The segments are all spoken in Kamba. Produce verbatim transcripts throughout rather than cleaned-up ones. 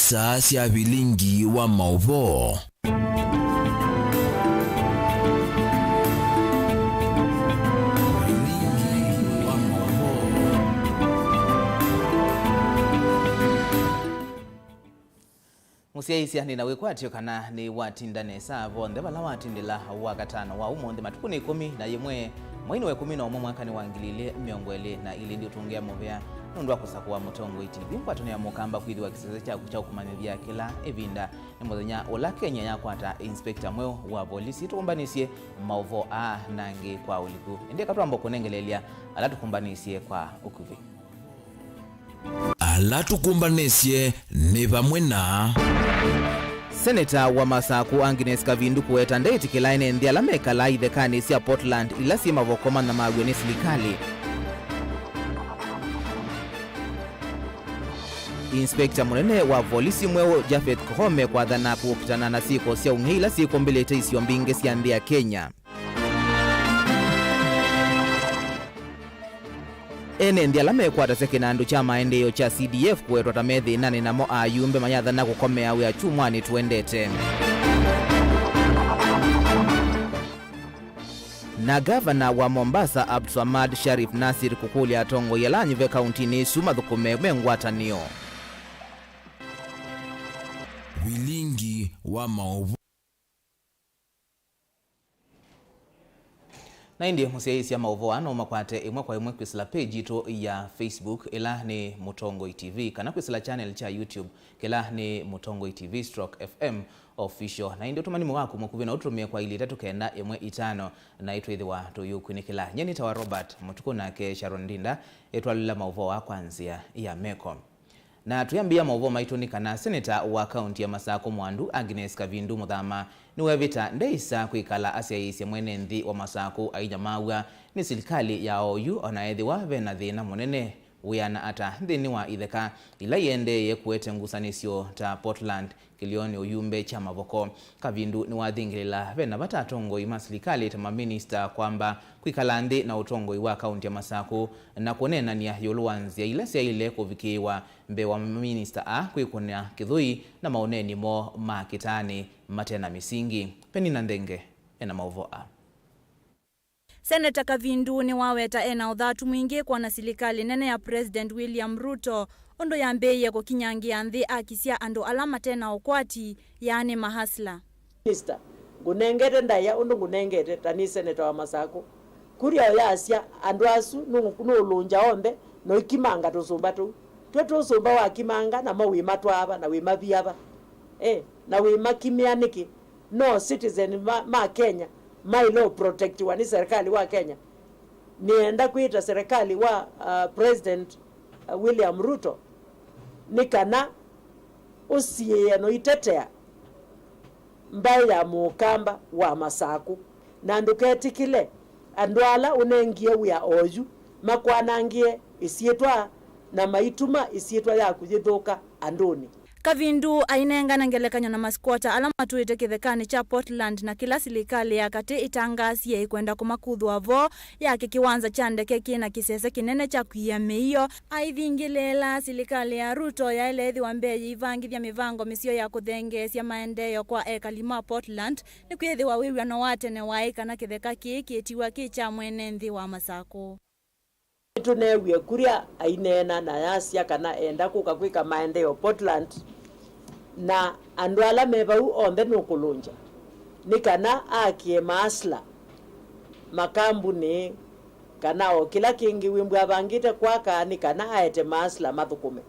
Saa sya vilingi wa maũvoo. Mũsyaĩĩsya nĩ na wĩkwatyo kana nĩwatinda nesa vonthe vala watindĩla Wakatano wa ũmũnthĩ, matukũ nĩ ĩkũmi na yĩmwe, mweinĩ wa ĩkũmi na ũmwe, mwakanĩ wa ngili ilĩ mĩongo ĩlĩ na ilĩ. Ndiũtũngĩa mũvea nũndũ wa kũsakũa Mũtongoi T V, ngwatanĩo ya Mũkamba kwĩthĩwa kĩsese kyaku kya ũkũmanyĩthya kĩla ĩvinda. Nĩ mũthenya ũla Kenya yakwata inspector mweũ wa volisi. Tũkũmbanĩsye maũvoo aa na angĩ kwa ũliku, ĩndĩ eka twambe kũnengeleelya ala tũkũmbanĩsye kwa ũkuvĩ. Ala tũkũmbanĩsye nĩ vamwe na. Seneta wa Masakũ Agnes Kavindu kũweta ndeĩtĩkĩla ene nthĩ ala mekalaa ithekanĩ sya Portland ila syĩ mavoko manyamaw'e nĩ silikalĩ. Inspector mũnene wa volisi mweũ Japhet Koome kwathana kũkitana na syĩko sya ũng'ei ila syĩkũmbĩlĩte isio mbingĩ sya nthĩ ya Kenya. Ene nthĩ ala mekwatasya kĩnandũ kya maendeeo kya C D F kũwetwa ta me thĩnanĩ, namo ayumbe mayathana kũkomea wĩa kyumwanĩ tũendete. Na ngavana wa Mombasa Abdulswamad Sharif Nassir kũkũlya atongoi ala anyuve kauntinĩ ĩsu mathũkũme me ngwatanĩo. Vilingi wa maũvoo. Na ĩndĩ mũsyaĩĩsya maũvoo aa no ũmakwate ĩmwe kwa ĩmwe kwĩsĩla page yitũ ya Facebook, ĩla nĩ Mũtongoi T V, kana kwĩsĩla channel kya YouTube, kĩla nĩ Mũtongoi T V stroke F M Official. Na ĩndĩ ũtũmani waku mũkuvĩ no ũtũtũmĩe kwa ilĩ itatũ kenda ĩmwe itano, na ĩtwĩthĩwa tũyũkunĩkĩla. Nyie nĩtawa Robert Mũtukũ, nake Sharon Ndinda ĩtwalũla maũvoo aa kwa nzĩa ya meko. Na tũyambĩĩa maũvoo maitũ nĩ kana seneta wa kaunti ya Masakũ Mwandu Agnes Kavindu Mũthama nĩwevĩta ndeĩsa kwĩkala asyaĩĩsye mwene nthĩ wa Masakũ ainyamaw'a nĩ silikalĩ ya oyu, o na ethĩwa ve na thĩna mũnene wĩana ata nthĩnĩ wa itheka ila iendeeye kũete ngusanĩsyo ta Portland kĩlĩonĩ ũyumbe kya mavoko. Kavindu nĩwathingĩlĩla ve na vata atongoi ma silikalĩ ta maminista kwamba kwĩkala nthĩ na ũtongoi wa kaunti ya Masakũ na kũneenany'a ĩũlũ wa nzĩa ila syaĩle kũvikĩĩwa mbee wa maminista aa kwĩkũnĩa kĩthũi na maũneeni moo ma kĩtaanĩ mate na mĩsingi. Penina Nthenge ena maũvoo aa. Seneta Kavindu nĩwaweta ena ũthatu mwingĩ kwona silikalĩ nene ya President William Ruto ũndũ yambĩĩe kũkinyangĩa nthĩ aki sya andũ ala mate na ũkwati, yaani mahasla. Minister, ngũnengete ndaĩa ũndũ ngũnengete ta nĩ seneta wa Masakũ. Kuria ũyasya andũ asu nũ-, nũũlũngya onthe na ũikimanga tũsũmba tũu. Twe tũsũmba wakimanga namo wĩmatwaa va na wĩmavia va? Eh, na wĩmakimĩa nĩkĩ? No citizen ma, ma Kenya maĩle ũprotectiwa nĩ serikali wa Kenya. Nĩenda kwĩta serikali wa, uh, President, uh, William Ruto nĩ kana ũsiĩĩe na ũitetea mbaĩ ya Mũkamba wa Masakũ, na ndũketĩkĩle andũ ala ũnengie wĩa oyu makwanangĩe ĩsyĩtwa na maituma ĩsyĩtwa yaku yĩthũka andũnĩ. Kavindu ainengana ngelekany'o na masikwota ala matũĩte kĩthekanĩ kya Portland na kĩla silikalĩ ya katĩ ĩtangaasie ĩkwenda kũmakuthũa vo yake kĩwanza kya ndeke kĩ na kĩsese kĩnene kya kwiĩa mĩio. Aithingĩlĩĩla silikalĩ ya Ruto yaĩle ĩthĩwa mbee yĩivangĩthya mĩvango mĩseo ya kũthengeesya maendeeo kwa ekali ma Portland, nĩkwĩthĩwa wĩw'ano wa tene waĩ kana kĩtheka kĩĩ kĩtiwa kĩ kya mwene nthĩ wa Masakũ. Nĩtũneewie Kuria aineena na ayasya kana enda kũka kwĩka maendeeo Portland, na andũ ala me vau onthe nũkũlũngya nĩ kana akĩe maasla, makambunĩ, kana o kĩla kĩngĩ wĩmbwa avangĩte kwaka nĩ kana aete maasla mathũkũme.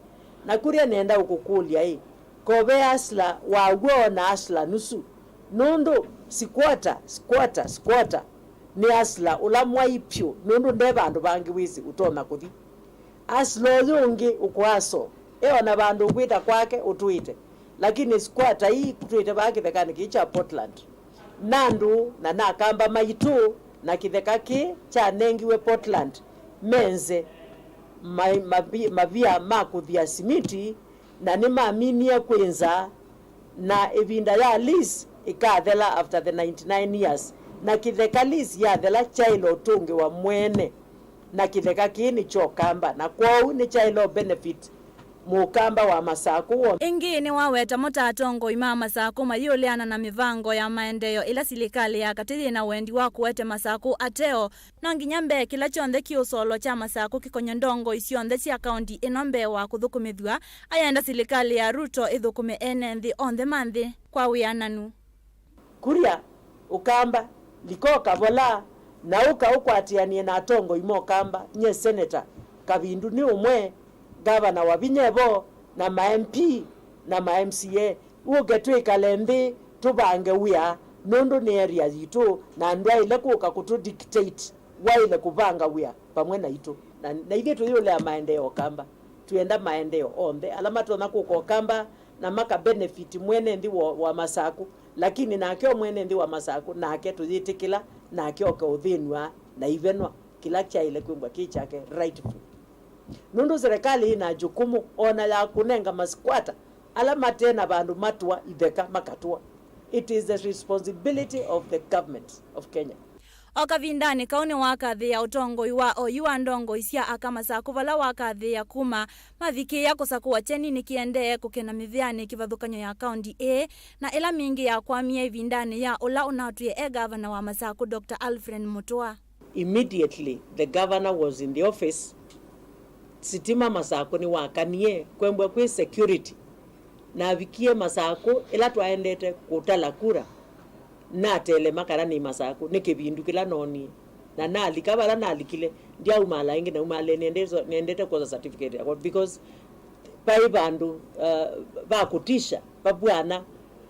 Na Kuria nĩenda ũkũkũlya-ĩ, ko ve asla wa w'o na asla nusu? Nũndũ squatter, squatter, squatter nĩ asla ũla mwai pyũ, nũndũ nde vandũ vangĩ wĩsĩ ũtonya kũthi. Asla ũyũ ũngĩ ũkũaso, e o na vandũ ũkwĩta kwake ũtũĩte. Lakini squatter ii twĩte vaa kĩthekanĩ kĩĩ kya Portland. Nandũ na nakamba maitũ na kĩtheka kĩĩ kyanengiwe Portland menze ma-, mavi-, mavia ma kũthia simiti, na nĩmaminie kwĩ nzaa, na ĩvinda ya lease ĩkathela after the ninety-nine years, na kĩtheka lease yathela kyaĩle ũtũngĩwa mwene, na kĩtheka kĩĩ nĩ kya Ũkamba, na kwoou nĩkyaĩle ũ benefit Mũkamba wa Masakũ w'onthe. Ĩngĩ nĩwaweta mo ta atongoi ma Masakũ mayĩũleana na mĩvango ya maendeeo ĩla silikalĩ ya katĩ yĩ na wendi wa kũete Masakũ ateo. No nginya mbee kĩla kyonthe kĩũsolwa kya Masakũ kĩkonye ndongoi syonthe sya kaunti ĩno mbee wa kũthũkũmĩthw'a. Ayenda silikalĩ ya Ruto ĩthũkũme ene nthĩ onthe ma nthĩ kwa wĩananu. Kuria, Ũkamba, lika o Kavola, na ũka ũkwatĩanĩe na atongoi ma Ũkamba, nye Seneta, Kavindu nĩ ũmwe, Ngavana Wavinya e vo, na ma M P, na ma M C A. Ũke twĩkale nthĩ, tũvange wĩa, nũndũ nĩ area yitũ, na ndwaĩle kũka kũtũ dictate waĩle kũvanga wĩa vamwe naitũ. Na, na ithyĩ tũyĩũlea maendeeo Ũkamba. Twĩenda maendeeo onthe ala matonya kũka Ũkamba na maka benefit mwene nthĩ wa, wa Masakũ, lakini nake o mwene nthĩ wa Masakũ, nake tũyĩtĩkĩla, nake oke ũthĩnw'a na ivenwa kĩla kyaĩle kwĩmbwa kĩ kyake rightful. Nũndũ serikali ĩna jukumu ona ya kũnenga masquatter ala mate na vandũ matũa itheka makatũa. It is the responsibility of the government of Kenya. O kavindanĩ kau nĩwakathĩĩa ũtongoi wa oyu wa ndongoi sya aka Masakũ vala wakathĩĩa kuma mavikĩĩa kũsakũwa kyeni nĩkĩendee kũkena mĩvĩanĩ kĩvathũkany'o ya kaunti ĩĩ, na ĩla mingĩ yakwamie ĩvindanĩ ya ũla ũnatwĩe e ngavana wa Masakũ, Doctor Alfred Mutua. Immediately the governor was in the office, sitima Masakũ nĩwakanie, kwembwa kwĩ security. Navikie Masakũ, ĩla twaendete kũtala kura, natelema kana nĩ Masakũ, nĩ kĩvindu kĩla noonie. Na nalika vala nalikile, ndyaumaala ĩngĩ, naumaale nĩendete, nĩendete kwosa certificate yakwa, because vai vandũ, uh, va kũtisha, vavw'ana,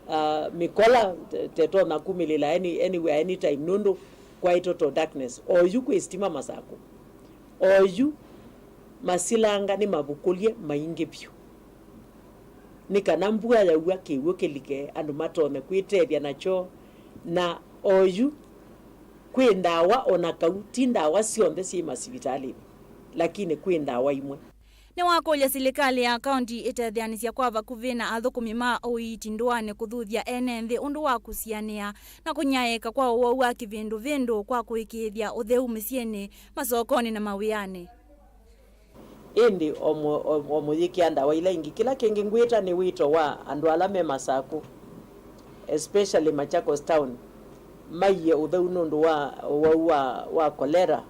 uh, mĩkola te-, tetonya kumĩlĩla any, anywhere, anytime, nũndũ kwaĩ total darkness. Oyu kwĩ sitima Masakũ. Oyu masilanga nĩmavukũlye maingĩ vyũ. Nĩ kana mbua yaua kĩw'ũ kĩlike, andũ matonye kwĩtethya nakyo. Na oyu kwĩ ndawa o na kau, ti ndawa syonthe syĩ masivitalĩnĩ, lakini kwĩ ndawa imwe. Nĩwakũlya silikalĩ ya kaunti ĩtetheanĩsya kwa vakuvĩ na athũkũmi ma ũiiti ndũanĩ kũthuthya ene nthĩ ũndũ wa kũsianĩa na kũnyaĩĩka kwa ũwau wa kĩvĩndũvĩndũ kwa kũĩkĩĩthya ũtheu mĩsyĩnĩ, masokonĩ na mawĩanĩ. Ĩndĩ o mũ-, o, o mũyĩkĩa ndawa ila ingĩ. Kĩla kĩngĩ ngwĩta nĩ wĩto wa andũ ala me Masakũ, especially Machakos Town, maiye ũtheu nũndũ wa ũwau wa, wa kolera,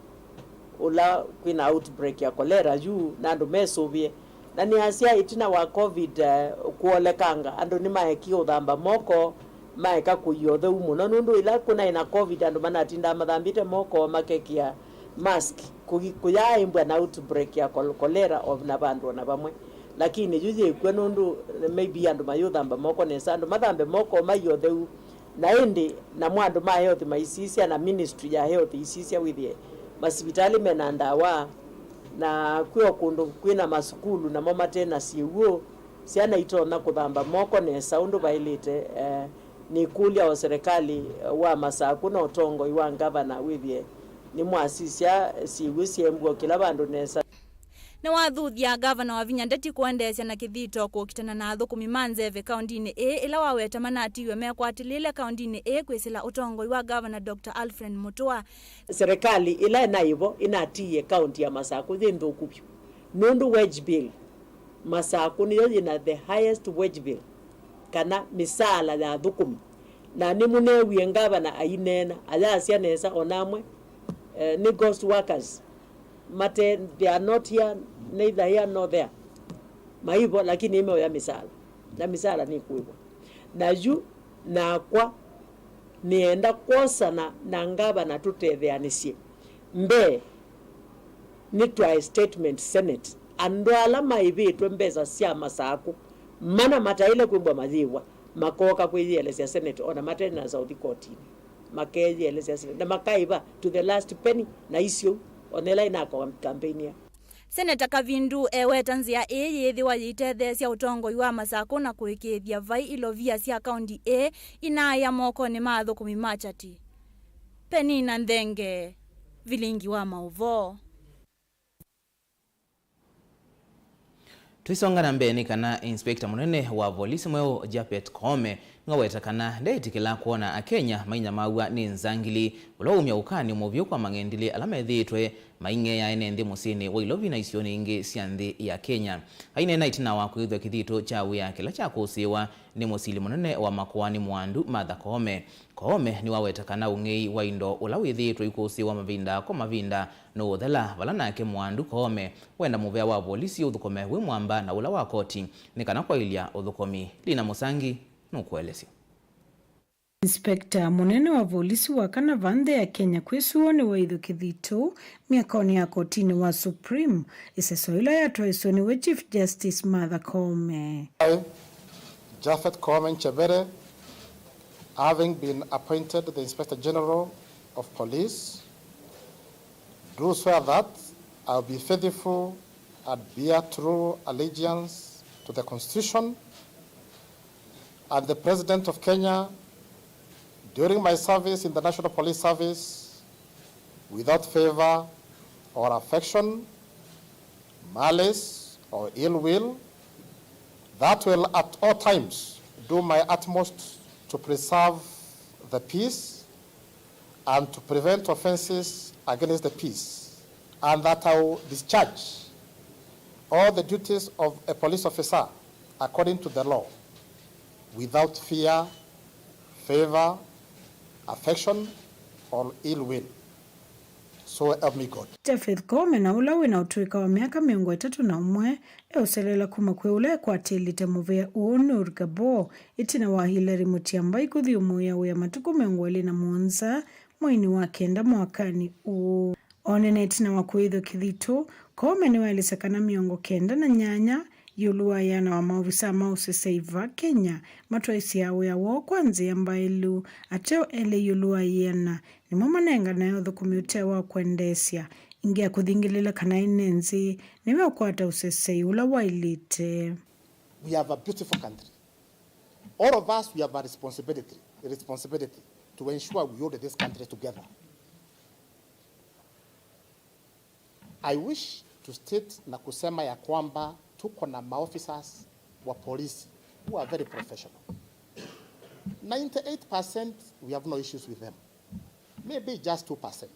ũla kwĩna outbreak ya kolera yu, na andũ mesũvĩe. Na nĩasya ĩtina wa covid, eh, kũolekanga, andũ nĩmaekie ũthamba moko, maeka kũia ũtheu mũno, nũndũ ĩla kũnaĩ na covid, andũ manatindaa mathambĩte moko, makekĩa mask, kũgi-, kũyaaĩmbwa na outbreak ya kol-, kolera o na vandũ o na vamwe. Lakini yu yĩkw'o nũndũ maybe andũ mayũthamba moko nesa, andũ mathambe moko, maie ũtheu. Na ĩndĩ namo andũ ma health maisisya, na ministry ya health isisya wĩthĩe masivitalĩ mena ndawa, na kwĩ o kũndũ kwĩna masukulu namo mate na syĩw'ũ, syana itonya kũthamba moko nesa ũndũ vaĩlĩte. Eh, nĩkũlya o serikali wa Masakũ na ũtongoi wa ngavana wĩthĩe nĩmwasisya syĩw'ũ syeembwa kĩla vandũ nesa. Nĩwathuthya Ngavana Wavinya ndeti kũendeesya na kĩthito kũkitana na athũkũmi ma nzeve kaũndĩnĩ ĩĩ, ĩla waweta manatiiwe mekwatĩlĩĩle kaũndĩnĩ ĩĩ kwĩsĩla ũtongoi wa Ngavana Doctor Alfred Mutua. Serikali ĩla ĩnaĩ vo ĩnatiie kaũntĩ ya Masakũ yĩ nthũku vyũ, nũndũ wage bill, Masakũ nĩyo yĩna the highest wage bill, kana mĩsaala ya athũkũmi. Na nĩmũneewie ngavana aineena, ayasya nesa, o na amwe, eh, nĩ ghost workers. Mate, they are not here, neither here nor there. Maivo, lakini nĩmeũya mĩsaala. Na mĩsaala nĩkũĩvwa. Na yu, nakwa, nĩenda kwosana na ngavana tũtetheanĩsye. Mbee, nĩtwae statement Senate. Andũ ala maĩvĩtwe mbesa sya Masakũ, mana mataĩle kwĩmbwa mayĩvwa, makooka kwĩyĩelesya Senate, o na mate na sauthi kotinĩ. Makeyĩelesya Senate, na makaĩva to the last penny, na isyou, o na ĩla ĩna campaignia. Seneta Kavindu eweta nzĩa ĩĩ yĩĩthĩwa yĩitetheesya ũtongoi wa Masakũ na kũĩkĩĩthya vai ilovia sya kaũnti ĩĩ inaaĩa mokonĩ ma athũkũmi ma Chati. Penina Nthenge, Vilingi wa Maũvoo. Tũisonga na mbee, nĩ kana inspector mũnene wa volisi mweũ Japhet Koome Nĩwaweta kana ndeĩtĩkĩla kwona Akenya mainyamaw'a nĩ nzangili, ũla waumya ũkany'o mũvyũ kwa mang'endilĩ ala methĩĩtwe maing'ea ene nthĩ mũsyĩnĩ wa Ilovi na isionĩ ingĩ sya nthĩ ya Kenya. Aineena ĩtina wa kwĩthwa kĩthito kya wĩa kĩla kyakũsĩĩwa nĩ mũsili mũnene wa makoani Mwandu Martha Koome. Koome nĩwaweta kana ũng'ei wa indo ũla wĩthĩĩtwe ikũsĩĩwa mavinda kwa mavinda nũũthela, vala nake Mwandu Koome wenda mũvea wa volisi ũthũkũme wĩ mwamba na ũla wa koti nĩ kana kwaĩlya ũthũkũmi. Lina Mũsangi nũkũelesya. Inspector mũnene wa volisi wa kana va nthĩ ya Kenya kwĩ suo nĩwaĩthw'a kĩthito myakonĩ ya kotinĩ wa Supreme, ĩseso ĩla yatwaĩswe nĩwe Chief Justice Martha Koome. I, Japhet Koome Nchebere, having been appointed the Inspector General of Police, do swear that I will be faithful and bear true allegiance to the Constitution and the President of Kenya during my service in the National Police Service, without favor or affection, malice or ill will, that will at all times do my utmost to preserve the peace and to prevent offenses against the peace, and that I will discharge all the duties of a police officer according to the law, without fear, favor, affection, or ill will. So help me God. Japhet Koome, na ũla wĩ na ũtũĩka wa myaka mĩongo ĩtatũ na ũmwe, eũseleela kuma kwĩ ũla ekwatĩlĩte mũvea ũũ, Noor Gabor, ĩtina wa Hillary Mutyambai kũthyũmũĩa wĩa matukũ mĩongo ĩlĩ na mũonza mweinĩ wa kenda mwakanĩ ũũ. Onene ĩtina wa kũĩthw'a kĩthito, Koome nĩwaelesya kana mĩongo kenda na nyanya ĩũlũ wa ĩana wa maovisaa ma ũsesei va Kenya matwaĩsyaa wĩa woo kwa nzĩa mbaĩlu. Ateo elĩ ĩũlũ wa ĩana nĩmo manenganae ũthũkũmi ũte wa kwendeesya, ĩngĩ ya kũthingĩlĩla kana ene nzĩ nĩmeũkwata ũsesei ũla waĩlĩte. We have a beautiful country. All of us, we have a responsibility, responsibility to ensure we hold this country together. I wish to state na kusema ya kwamba tuko na maofficers wa polisi who are very professional. Ninety-eight percent, we have no issues with them. Maybe just two percent.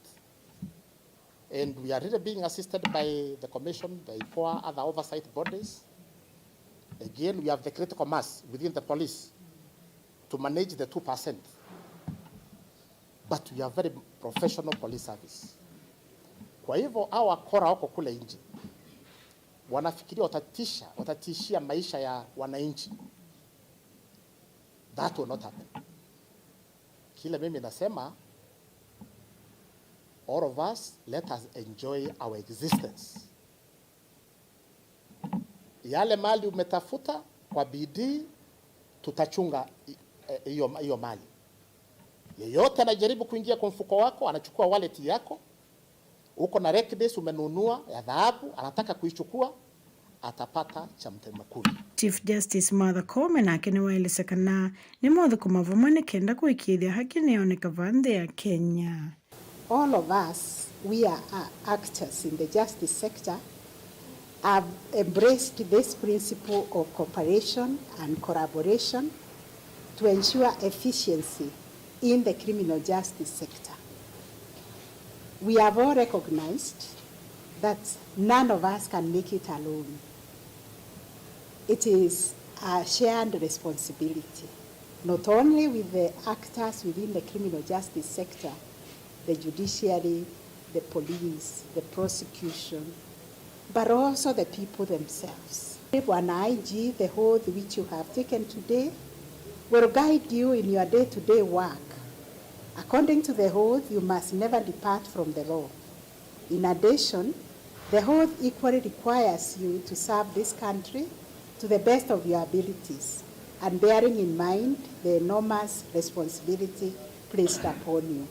And we are really being assisted by the commission, the IPOA, other oversight bodies. Again, we have the critical mass within the police to manage the two percent. But we have very professional police service. Kwa hivyo, hawa wakora wako kule nje, wanafikiria watatisha, watatishia maisha ya wananchi. That will not happen. Kile mimi nasema, all of us, let us enjoy our existence. Yale mali umetafuta kwa bidii, tutachunga i-, eh, hiyo, hiyo mali. Yeyote anajaribu kuingia kwa mfuko wako, anachukua wallet yako, uko na necklace umenunua ya dhahabu, anataka kuichukua, atapata cha mtema kuni. Chief Justice Martha Koome nake nĩwaelesya kana nĩmaũthũkũma vamwe nĩ kenda kũĩkĩĩthya haki nĩyoneka va nthĩ ya Kenya. All of us, we are, are actors in the justice sector, have embraced this principle of cooperation and collaboration to ensure efficiency in the criminal justice sector. We have all recognized that none of us can make it alone. It is a shared responsibility, not only with the actors within the criminal justice sector, the judiciary, the police, the prosecution, but also the people themselves. Bwana I G, the oath which you have taken today will guide you in your day-to-day work. According to the oath, you must never depart from the law. In addition, the oath equally requires you to serve this country to the best of your abilities and bearing in mind the enormous responsibility placed upon you.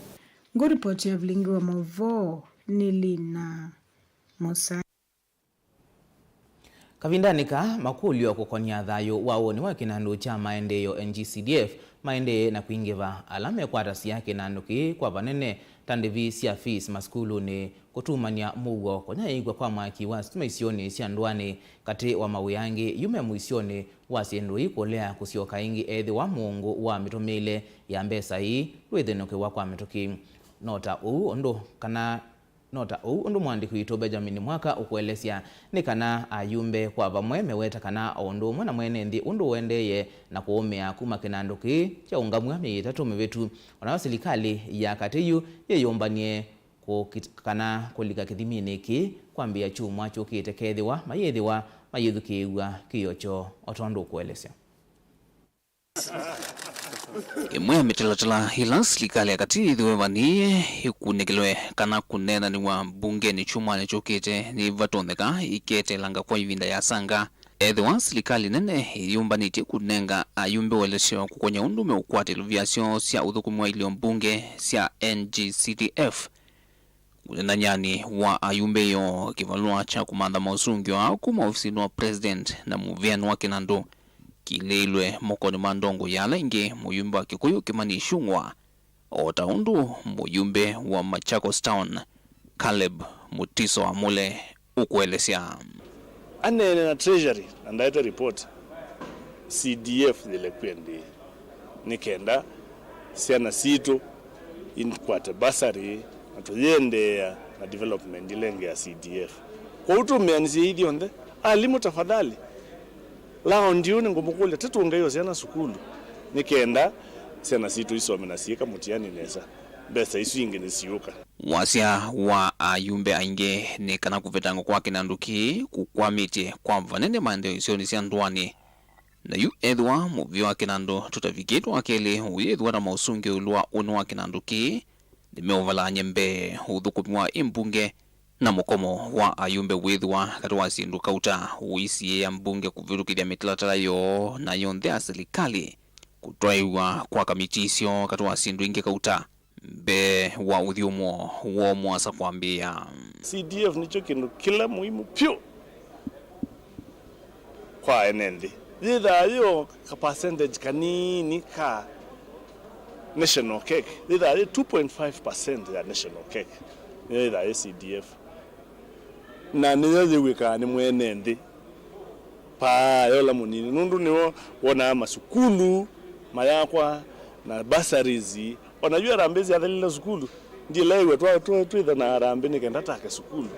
Ngũripoti ya vilingi wa maũvoo nĩ Lina Mosa. Kavindanĩ kaa, makũlyo kũkonya thayũ wa ũnĩ wa kĩnandũ kya maendeeo N G C D F maendee na kwingĩva. Ala mekwatasya kĩnandũ kĩĩ kwa vanene ta ndĩvi sya fees masukulunĩ, kũtumany'a mũuo, kũnyaĩĩkw'a kwa mwaki wa sitima isionĩ sya ndũanĩ, katĩ wa mawĩa angĩ. Yu me mũisyonĩ wa syĩndũ ii kũlea kũsyoka ĩngĩ ethĩwa mũũngũ wa mĩtũmĩĩle ya mbesa ii ndwĩthĩnũkĩwa kwa mĩtũkĩ. No ta ũu ũndũ kana No ta ũu ũndũ mũandĩki witũ Benjamin Mwaka ũkũelesya, nĩ kana ayumbe kwa vamwe meweta kana o ũndũ ũmwe na mwene nthĩ ũndũ ũendeeye na kũũmĩa kuma kĩnandũ kĩĩ kyaũngamw'a myei ĩtatũ mĩvĩtu, o nayo silikalĩ ya katĩ yu yĩyũmbany'e kũkit-, kana kũlika kĩthiminĩ kĩĩ kwambĩĩa kyumwa kyũkĩte kethĩwa mayĩthĩwa mayĩthukĩĩw'a kĩĩo kyoo, o tondũ ũkũelesya. Ĩmwe ya mĩtalatala ĩla silikalĩ ya katĩ yĩthĩwe ĩvanie ĩkunĩkĩlwe kana kũneenanĩw'a mbungenĩ kyumwanĩ kyũkĩte nĩvatonyeka ĩketeelanga kwa ĩvinda yĩasanga. Ethĩwa silikalĩ nene ĩyũmbanĩtye kũnenga ayumbe ũelesyo kũkony'a ũndũ meũkwata ilovia syoo sya ũthũkũmi wa ilio mbunge sya N G C D F, Ũnenany'anĩ wa ayumbe ĩyo, kĩvalũa kya kũmantha maũsũngĩo aa kuma ovisinĩ wa President na mũvĩanĩ wa kĩnandũ kĩilĩĩlwe mokonĩ ma ndongoi ya ala aingĩ, mũyumbe wa Kĩkũyũ Kĩmani Ichung'wa, o ta ũndũ mũyumbe wa Machakos Town, Caleb Mutiso Amule, ũkũelesya. Aneene na Treasury na ndaete report, C D F yĩlekw'e ndĩĩ, nĩ kenda syana sitũ ikwate bursary na tũyĩendeea na development ila ingĩ ya C D F. Kwoou tũmĩanĩsye ithyonthe, alimũ tafadhali, laundi ũũ nĩngũmũkũlya, tũtũngei o syana sukulu nĩ kenda syana sitũ isome na syĩka mũtiani nesa, mbesa isu ingĩ nĩsiũka. Wasya wa ayumbe aingĩ nĩ kana kũvetangwa kwa kĩnandũ kĩĩ kũkwamĩtye kwa vanene maendeeo isionĩ sya ndũanĩ. Na yu ethĩwa mũvĩa wa kĩnandũ tũtavikĩtwe wa kelĩ ũyĩthĩwa na maũsũngĩo ĩũlũ wa ũnĩ wa kĩnandũ kĩĩ, nĩmeũvalany'a mbee ũthũkũmi wa ĩ mbunge na mũkomo wa ayumbe wĩthĩwa katĩ wa syĩndũ kauta ũisiĩĩa mbunge kũvĩtũkĩthya mĩtalatala yoo na yonthe ya silikalĩ, kũtwaĩw'a kwa kamiti isyo katĩ wa syĩndũ ingĩ kauta. Mbee wa ũthyũmũo woo mũasa kwambĩĩa. C D F nĩkyo kĩndũ kĩla mũimu vyũ kwa ene nthĩ. Yĩthaa yĩ o ka percentage kanini ka national cake. Yĩthaa yĩ two point five percent ya national cake. Nĩyo yĩthaa yĩ C D F. Na nĩyo yĩw'ĩkaa nĩ mwene nthĩ. Paa yola mũnini, nũndũ nĩwe wonaa masukulu mayakwa na bursaries. Ona yu harambee syathelile sukulu, ndiĩlaĩw'a twa-, twa-, twĩthe na harambee nĩ kenda take sukulu.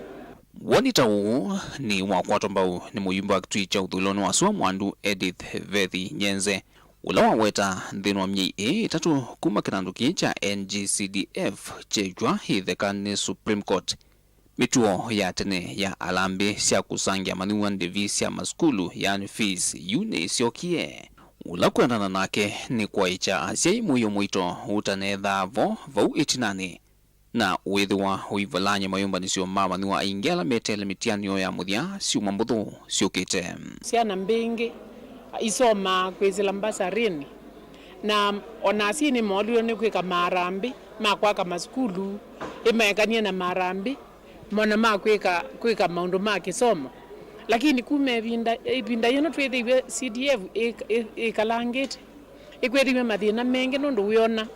Woni ta ũũ nĩ wakwatwa mbau nĩ mũyumbe wa kĩtui kya ũthũĩlonĩ wa sua Mwandu Edith Vethi Nyenze, ũla waweta nthĩnĩ wa myei ĩĩ ĩtatũ kuma kĩnandũ kĩĩ kya N G C D F kyekw'a ĩtheka nĩ Supreme Court. Mĩtuo ya tene ya alambĩ sya kũsangĩa manyuwa ndĩvi sya masukulu, yaani fees, yu nĩĩsyokie. Ũla kwendana nake nĩ kwaĩkya asyai mũio mũito ũtanethaa vo vau ĩtinanĩ, na wĩthĩwa ũivalany'a mayũmbanĩsyo ma manyuwa aingĩ ala meteele mĩtiani yoo ya mũthya syumwa mbũthũ syũkĩte. Syana mbingĩ isomaa kwĩsĩla mbasarinĩ, na o na asyai nĩmoolilwe nĩ kwĩka maarambĩ ma kwaka masukulu, ĩmaekanie na maarambĩ mona ma kwĩka, kwĩka maũndũ ma kĩsomo. Lakini kuma ĩvinda, ĩvinda yĩno twĩthĩiw'e C D F ĩ-, ĩ-, ĩkalangĩte, ĩkwetĩw'e mathĩna mengĩ nũndũ wĩona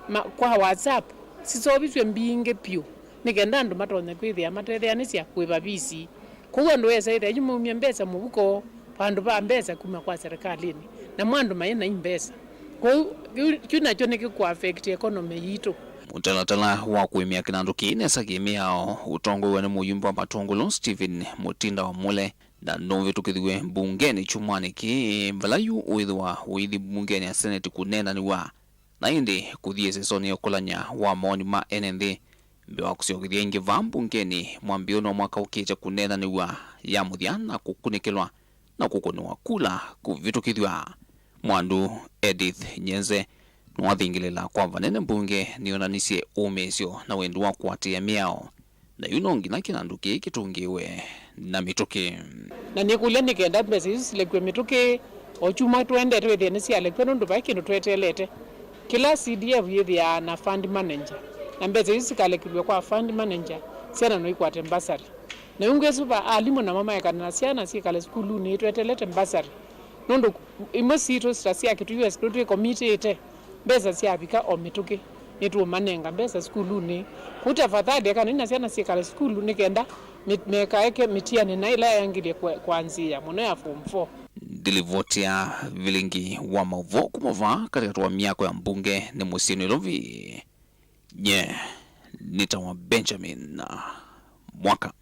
ma-, kwa WhatsApp siseũvisw'e mbingĩ vyũ nĩ kenda andũ matonye kwĩthĩa matetheanĩsya kũĩva visi. Kwoou andũ esa ĩthĩa yu maumya mbesa mũvuko vandũ va mbesa kuma kwa serikalĩnĩ, namo andũ maĩ na i mbesa. Kwoou kĩu, kĩu nakyo nĩkĩkũ affect economy yitũ. Mũtalatala wa kũĩmĩa kĩnandũ kĩĩ nesa kĩ mĩao ũtongoew'a nĩ mũyumbe wa Matũngũlũ Stephen Mũtinda wa Mũle na nũvĩtũkĩthiw'e mbungenĩ kyumwanĩ kĩĩ, vala yu ũĩthĩwa ũithi mbungenĩ ya Senate kũneenanĩw'a, na ĩndĩ kũthi ĩsesonĩ ya ũkũlany'a wa maoni ma ene nthĩ mbee wa kũsyokethya ĩngĩ vaa mbungenĩ mwambĩĩonĩ wa mwaka ũkĩte kũneenanĩw'a ya mũthya na kũkunĩkĩlwa na kũkũnĩwa kula kũvĩtũkĩthw'a. Mwandu Edith Nyenze nĩwathingĩlĩla kwa vanene mbunge nĩyonanisye ũmĩĩsyo na wendi wa kũatĩĩa mĩao, na yu no nginya kĩnandũ kĩĩ kĩtũngĩĩwe na mĩtũkĩ. Na nĩkũlya nĩ kenda mbesa isu silekwe mĩtũkĩ, o kyumwa tũendete wĩthĩe nĩsyalekwa nũndũ vai kĩndũ tweteelete. Kĩla C D F yĩthĩaa na fund manager, na mbesa isu sikalekĩlw'a kwa fund manager, syana no ikwate mbasarĩ. Na yu ngwĩsũva alimũ namo maekane na syana syĩkale sukulunĩ itwetelete mbasarĩ, nũndũ imwe sitũ ta sya kĩtui west nĩtwĩkomitĩte mbesa syavika o mĩtũkĩ. Nĩtũũmanenga mbesa sukulunĩ. Kũu tafadhali, ekanai na syana syĩkale sukulu nĩ kenda mĩ-, mekaeke mĩtianĩ na ĩla yaĩangĩlye kwa-, kwanzĩĩa mũno ya form four. Ndilivoti ya vilingi wa maũvoo kuma vaa katikati wa myako ya mbunge nĩ mũsyĩ Nairobi. Nye nĩtawa Benjamin Mwaka.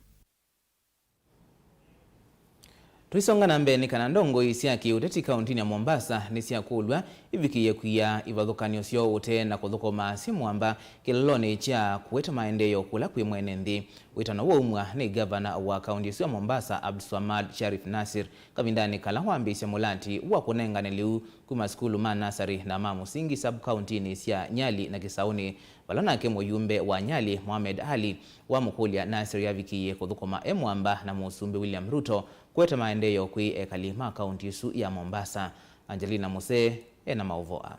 Tũisonga na mbee nĩ kana ndongoi sya kĩũteti kauntinĩ ya Mombasa nĩsyakũlw'a ivikĩĩe kwia ivathũkany'o syoo ũtee na kũthũkũma syĩ mũamba kĩlolonĩ kya kũete maendeeo kũla kwĩ mwene nthĩ. Wĩtano waumw'a nĩ ngavana wa kaunti ĩsu ya Mombasa, Abdulswamad Sharif Nasir, kavindanĩ kala wambĩĩsya mũlati wa kũnengane lĩu kuma sukulu ma nasarĩ na ma mũsingi sub-kauntinĩ sya Nyali na Kĩsaũnĩ, vala nake mũyumbe wa Nyali, Mohamed Ali, wamũkũlya Nasir avikĩĩe kũthũkũma e mũamba na Mũsumbĩ William Ruto kũete maendeeo kwĩ ekali ma kaunti ĩsu ya Mombasa. Angelina Musee ena maũvoo aa.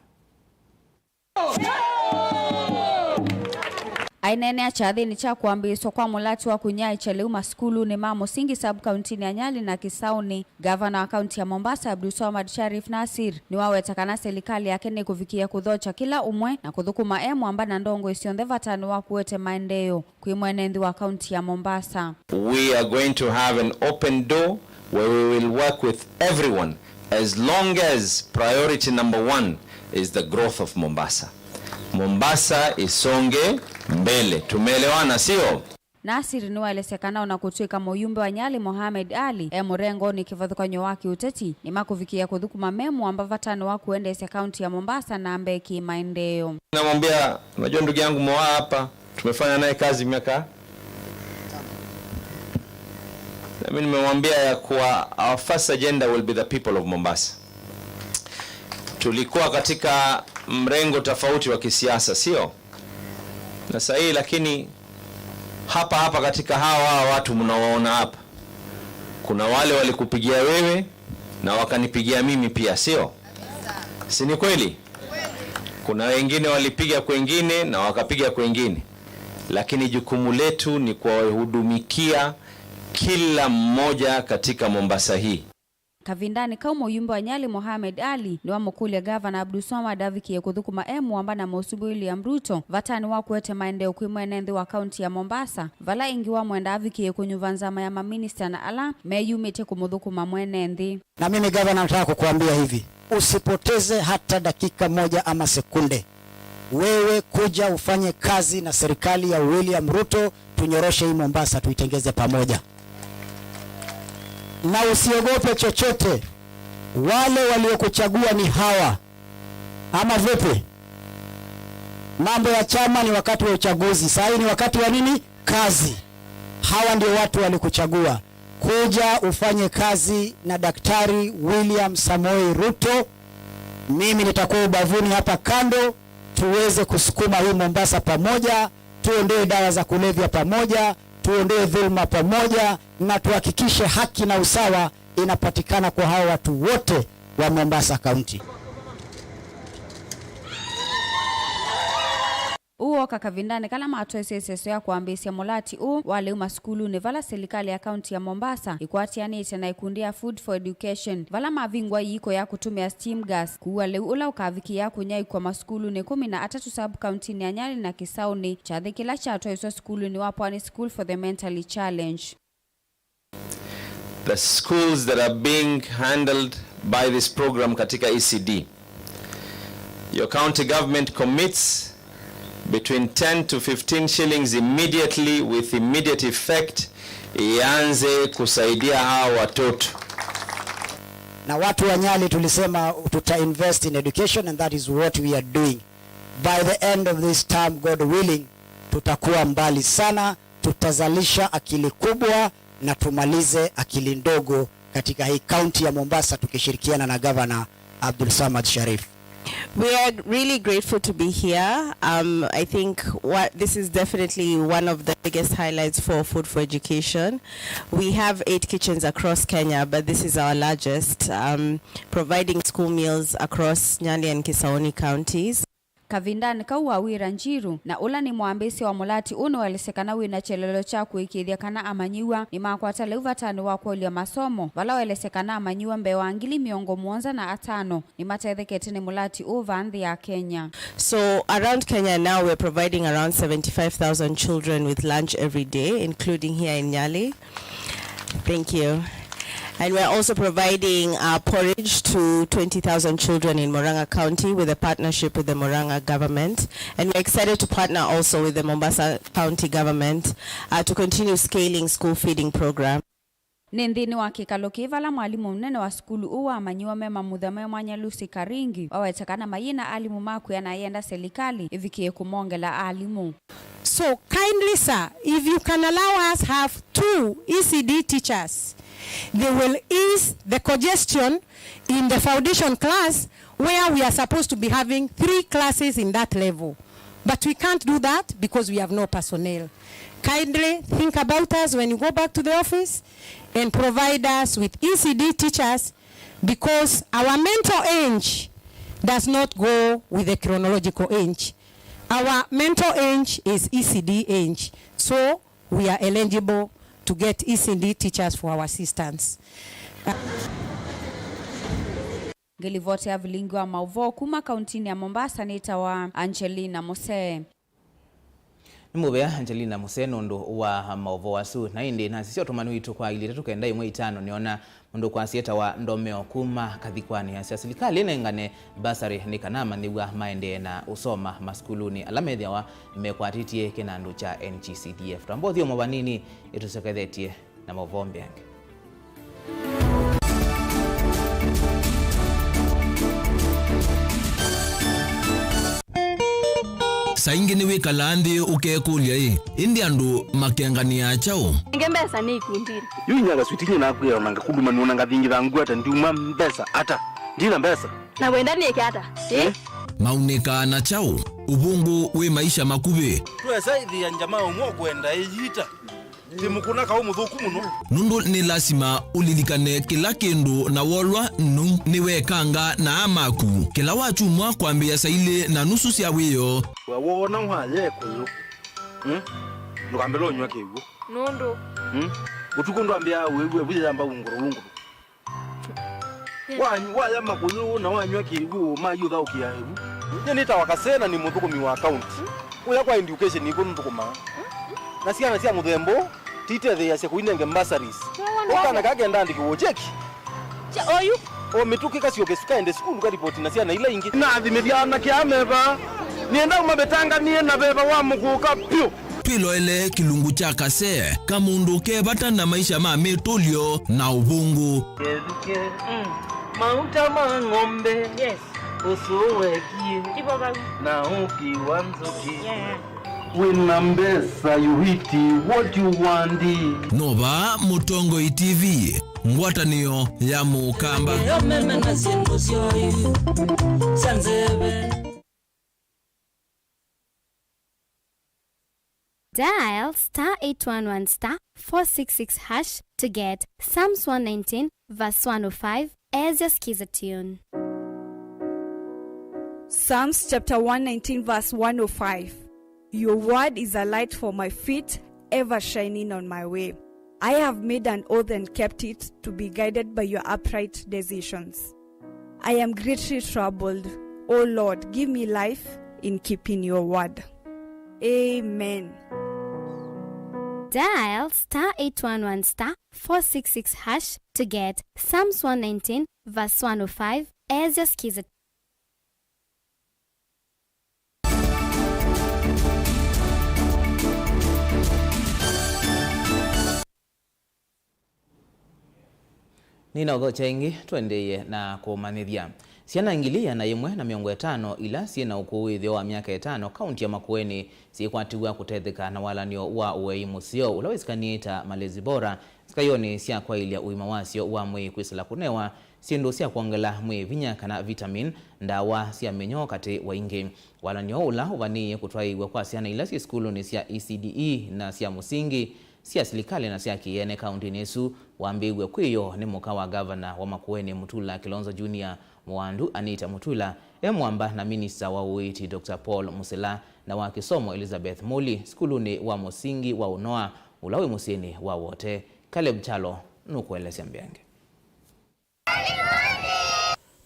Aineenea kyathĩnĩ kya kwambĩĩswa kwa mũlati wa kũnyaĩĩkya lĩu masukulunĩ ma mũsingi sub-kauntinĩ ya Nyali na Kĩsaũnĩ, ngavana wa kaunti ya Mombasa, Abdulswamad Sharif Nasir, nĩwaweta kana silikalĩ yake nĩkũvikĩĩa kũthokya kĩla ũmwe na kũthũkũma e mwamba na ndongoi syonthe vatanĩ wa kũete maendeeo kwĩ mwene nthĩ wa kaunti ya Mombasa. We are going to have an open door where we will work with everyone as long as priority number one is the growth of Mombasa. Mombasa isonge mbele. Tumeelewana, sio? Nasir nĩwaelesya kana ona kũtw'ĩka mũyumbe wa Nyali Mohamed Ali e mũrengonĩ kĩvathũkany'o wa kĩũteti, nĩmakũvikĩĩa kũthũkũma me mũamba vatanĩ wa kũendeesya kaunti ya Mombasa na mbee kĩmaendeeo. Namwambia, unajua ndugu yangu Moa hapa, tumefanya naye kazi miaka. Na mimi nimemwambia ya kuwa our first agenda will be the people of Mombasa. Tulikuwa katika mrengo tofauti wa kisiasa, sio? Na sahihi, lakini hapa hapa katika hawa, hawa watu mnawaona hapa, kuna wale walikupigia wewe na wakanipigia mimi pia, sio? Si ni kweli? Kuna wengine walipiga kwengine na wakapiga kwengine, lakini jukumu letu ni kuwahudumikia kila mmoja katika Mombasa hii. Kavindanĩ kau, mũyumbe wa Nyali Mohamed Ali nĩwamũkũlya Ngavana Abdulswamad avikĩĩe kũthũkũma e mũamba na Mũsumbĩ William Ruto vatanĩ wa kũete maendeeo kwĩ mwene nthĩ wa kaunti ya Mombasa, vala ĩngĩ wamwenda avikĩĩe kũnyuva nzama ya maminista na ala meyumĩtye kũmũthũkũma mwene nthĩ. Na mimi gavana, nataka kukuambia hivi, usipoteze hata dakika moja ama sekunde. Wewe kuja ufanye kazi na serikali ya William Ruto, tunyoroshe hii Mombasa, tuitengeze pamoja. Na usiogope chochote. Wale waliokuchagua ni hawa. Ama vipi? Mambo ya chama ni wakati wa uchaguzi. Saa hii ni wakati wa nini? Kazi. Hawa ndio watu walikuchagua. Kuja ufanye kazi na Daktari William Samoei Ruto. Mimi nitakuwa ubavuni hapa kando, tuweze kusukuma hii Mombasa pamoja, tuondoe dawa za kulevya pamoja, tuondoe dhulma pamoja, na tuhakikishe haki na usawa inapatikana kwa hawa watu wote wa Mombasa County. Ũu wooka kavindanĩ kala matwaisye ĩseso ya kwambĩĩsya mũlati ũũ wa lĩu masukulunĩ, vala silikalĩ ya kaunti ya Mombasa ĩkwatĩanĩte na ĩkundi ya Food for Education, vala mavingũa iiko ya kũtũmĩa steam gas kũua lĩu ũla ũkavikĩĩa kũnyaĩĩkw'a masukulunĩ ĩkũmi na atatũ sub-kauntinĩ ya Nyali na Kĩsaũnĩ, kyathĩ kĩla kyatwaĩswe sukulunĩ wa Pwani School for the Mentally Challenged. The schools that are being handled by this program katika E C D. Your county government commits between ten to fifteen shillings immediately, with immediate effect, ianze kusaidia hawa watoto. Na watu wa Nyali tulisema tuta invest in education, and that is what we are doing. By the end of this term, God willing, tutakuwa mbali sana, tutazalisha akili kubwa na tumalize akili ndogo katika hii kaunti ya Mombasa, tukishirikiana na Gavana Abdulswamad Sharif. We are really grateful to be here. Um, I think what, this is definitely one of the biggest highlights for Food for Education. We have eight kitchens across Kenya, but this is our largest, um, providing school meals across Nyali and Kisauni counties. Kavindanĩ kau Wawira Njiru, na ũla nĩ mwambĩĩsya wa mũlati ũũ, nĩwaelesya kana wĩ na kyelelo kya kũĩkĩĩthya kana amanyĩw'a nĩmakwata lĩu vatanĩ wa kũelya masomo, vala waelesya kana amanyĩw'a mbee wa ngili mĩongo mũonza na atano nĩmatethekete nĩ mũlati ũũ vaa nthĩ ya Kenya. So around Kenya now we're providing around seventy-five thousand children with lunch every day, including here in Nyali. Thank you. And we're also providing uh, porridge to twenty thousand children in Murang'a County with a partnership with the Murang'a government. And we're excited to partner also with the Mombasa County government uh, to continue scaling school feeding program. Nĩ nthĩnĩ wa kĩkalo kĩĩ vala mwalimũ mũnene wa sukulu ũũ wa amanyĩw'a me mamutha me mwanya Lucy Karingi waweta kana mayĩ na alimũ ma kwĩa na ayenda selikalĩ ĩvikĩe kũmongela alimũ. So kindly, sir, if you can allow us have two E C D teachers, they will ease the congestion in the foundation class where we are supposed to be having three classes in that level. But we can't do that because we have no personnel. Kindly think about us when you go back to the office and provide us with E C D teachers because our mental age does not go with the chronological age. Our mental age is E C D age. So we are eligible to get E C D teachers for our assistants. Ngĩlivoti ya vilingi wa maũvoo kuma kauntinĩ ya Mombasa nĩtawa Angelina Musee. Nĩ mũvea Angelina Musee nũndũ wa maũvoo asu. Na ĩndĩ nasisya ũtũmani witũ kwa ilĩ itatũ kenda ĩmwe itano nĩona mũndũ kwasya etawa Ndomeo kuma Kathikwani asya silikalĩ ĩnengane mbasarĩ nĩ kana amanyĩw'a maendee na ũsoma masukulunĩ ala methĩawa mekwatĩtye kĩnandũ kya N G C D F. Twamba ũthyũmũo vanini ĩtũsyokethetye na maũvoo mbeange. Saa ingĩ nĩwĩkalaa nthĩ ũkekũlya-ĩ, ĩndĩ andũ makenganĩaa kyaũ? Nenge mbesa nĩ ikundinĩ. Yu inyaka switi nye nakwĩa ona ngakunduma nĩona ngathingitha ngwata ndiuma mbesa ata? Ndina mbesa. Na wenda nĩke ata? Eh? Maunĩkaa na kyaũ? Ũvũngũ wĩ maisha makuvĩ. Twesa ĩthĩa njama ũmwe ũkwenda ĩyita. Ti mũkũna kaũ mũthũku mũno. Nũndũ nĩ lasima ũlilikane kĩla kĩndũ na wolwa nũu nĩwekanga na aa maku. Kĩla wakyumwa kwambĩĩa saa ilĩ na nusu sya wĩoo. We woona waya ĩkũyũ, mm? Ndũkambĩle ũnyw'a kĩw'ũ. Nũndũ? Mm? Ũtukũ ndwambĩaa wĩw'e vuyamba ungũrũ ungũrũ. Wa-, waya makũyũ na wanyw'a kĩw'ũ mayũthaũkĩa ĩvu. Nyie nĩtawa Kasee na nĩ mũthũkũmi wa kaunti. Kũya kwa education nĩkw'o nĩthũkũmaa. Na syana sya mũthemba ũũ titetheeasya kũinenge bursaries. Ũkana kaa kenda andĩkĩwe cheki. Oyu. O mĩtũkĩ kasyoke sukaende sukulu karipoti na syana ila ingĩ. Nathimĩthya anake ameva. Nĩenda ũmavĩtanganĩe na veva wa mũkũka pyũ. Twĩloele kĩlungu kya Kasee, kamũndũ ke vata na maisha ma mĩtũlyo na ũvũngũ. Kĩthukĩ, mm, mauta ma ng'ombe, yes, ũsũ wekie, ivo vau, na ũki wa nzũkĩ. Yeah. Wĩna mbesa, you eat what you want. Nova Mũtongoi T V, ngwatanĩo ya Mũkamba. Yo meme na syĩndũ syoĩ sya nzeve. Dial star eight one one star four six six hash to get Psalms one nineteen verse one oh five as your skiza tune. Psalms chapter one nineteen verse one oh five. Your word is a light for my feet, ever shining on my way. I have made an oath and kept it, to be guided by your upright decisions. I am greatly troubled. O Lord, give me life in keeping your word. Amen. Dial star eight one one star four six six hash to get Psalms one nineteen verse one oh five as your skiza. Nĩnaũthokya ĩngĩ, tũendeeye na kũmanyĩthya. Syana ngili ĩana yĩmwe na mĩongo ĩtano ila syĩ na ũkũũ wĩ ĩtheo wa myaka ĩtano kaunti ya Makueni syĩkwatĩw'a kũtetheka na walany'o wa ũei mũseo ũla wĩsĩkanĩe ta Malezi Bora, sikayonĩ sya kwaĩlya ũima wasyo wa mwĩĩ kwĩsĩla kũnewa syĩndũ sya kwongela mwĩĩ vinya kana vitamin, ndawa sya mĩnyoo katĩ wa ingĩ. Walany'o ũla ũvanĩĩe kũtwaĩĩw'a kwa syana ila syĩ sukulunĩ sya E C D E na sya mũsingi sya silikalĩ na sya kĩ-ene kaũntĩnĩ ĩsu wambĩĩw'e kwĩyoo nĩ mũka wa ngavana wa Makueni Mutula Kilonzo Junior, Mũwandu Anita Mutula, e mwamba na minista wa ũiiti Doctor Paul Musila na wa kĩsomo Elizabeth Muli sukulunĩ wa mũsingi wa Ũnoa ũla wĩ mũsyĩnĩ wa Wote. Caleb Kyalo nũkũelesya mbeange.